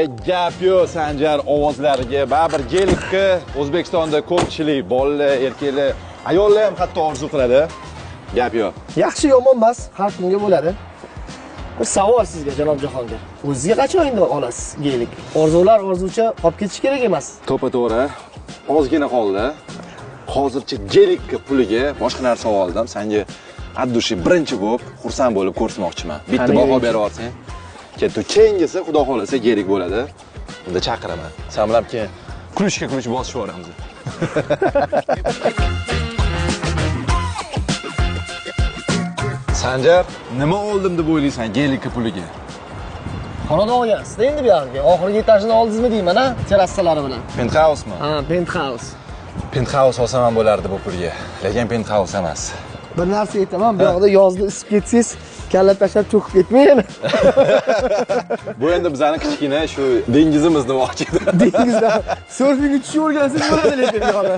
Gap yo'q Sanjar ovozlariga. Baribir Gelikni O'zbekistonda ko'pchilik bolalar, erkaklar, ayollar ham hatto orzu qiladi. Gap yo'q. Yaxshi yomon emas, har kimga bo'ladi. Bir savol sizga, janob Jahongir. O'zizga qachon endi olasiz Gelik? Orzular orzucha qolib ketishi kerak emas. To'pa-to'g'ri. Ozgina qoldi. Hozircha Gelikka puliga boshqa narsa oldim. Senga addushi birinchi bo'lib, xursand bo'lib ko'rsatmoqchiman. Bitta baho berib yuborsang. Ketdi. Keyingisi xudo xolasa Gelik bo'ladi. Unda chaqiraman. Sen bilan keyin kulishga kulish bosishib yuboramiz. Sanjar, nima oldim deb o'ylaysan Gelikka puliga? Xonadon olgansiz endi bu yoqqa. Oxirgi etajini oldingizmi deyman, ha? Terrasalari bilan. Penthouse-mi? Ha, penthouse. Penthouse olsam ham bo'lardi bu pulga. Lekin penthouse emas. Bir narsa aytaman, bu yoqda yozda isib ketsangiz, kalla tashlab cho'kib ketmang yana. Bu endi bizning kichkina shu dengizimiz demoqchi edim. Dengizda surfingga tushib o'rgansiz bo'ladi lekin bu yoqda.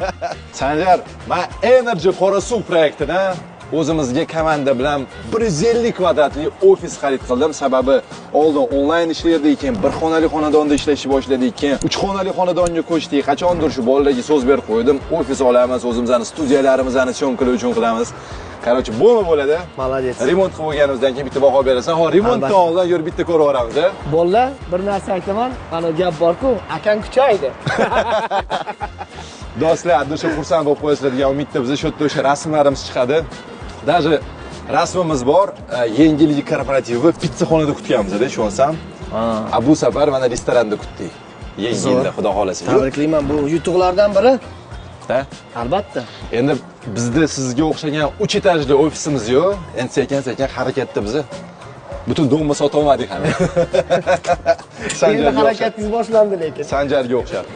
Sanjar, men Energy Qorasuv proyektidan o'zimizga komanda bilan 150 kvadratli ofis xarid qildim. Sababi oldin onlayn ishlardik, keyin bir xonali xonadonda ishlashni boshladik, keyin 3 xonali xonadonga ko'chdik. Qachondir shu bolalarga so'z berib qo'ydim, ofis olamiz, o'zimizning studiyalarimizni syomkalar uchun qilamiz. Короче, bo'lma bo'ladi. Молодец. Remont qilib bo'lganimizdan keyin bitta baho berasan. Ha, remontdan oldin yur bitta ko'rib yuboramiz, a? Bolalar, bir narsa aytaman, mana gap bor-ku, akang kuchaydi. Do'stlar, adusha xursand bo'lib qo'yasizlar degan umidda biz shu yerda o'sha rasmlarimiz chiqadi. Даже rasmimiz bor, yangi yil korporativi pitsaxonada kutganmiz-da, ishonsam. A bu safar mana restoranda kutdik. Yangi yilda, xudo xolasa. Tabriklayman, bu yutuqlardan biri. Ha? Albatta. Endi bizda sizga o'xshagan 3 etajli ofisimiz yo'q. Endi sekin-sekin harakatda bizni butun domni sota olmadik hali. Endi harakatingiz boshlandi lekin. Sanjarga o'xshab.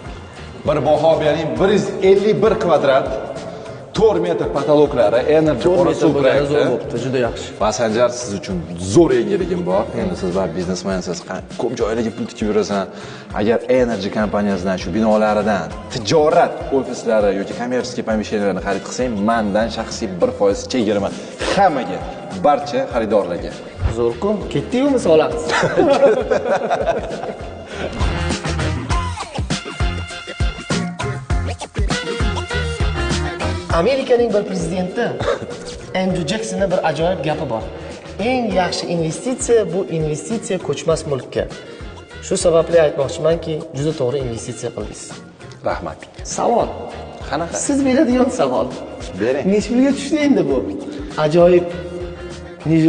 Bir baho bering, 151 kvadrat. 4 metr patologlari, Energy Qorasuv proyekti. Zo'r bo'pti, juda yaxshi. Va Sanjar, siz uchun zo'r yangiligim bor. Endi siz va biznesmensiz, ko'p joylarga pul tikib yurasan. Agar Energy kompaniyasidan shu binolaridan tijorat ofislari yoki kommersiy pomesheniyalarni xarid qilsang, mendan shaxsiy 1% chegirma hammaga, barcha xaridorlarga. Zo'r-ku, ketdikmi solamiz. Amerikaning bir prezidenti Andrew Jacksonning bir ajoyib gapi bor. Eng yaxshi investitsiya bu investitsiya ko'chmas mulkka. Shu sababli aytmoqchimanki, juda to'g'ri investitsiya qildingiz. Rahmat. Savol. Qanaqa? Siz beradigan savol. Bering. Necha pulga tushdi endi bu? Ajoyib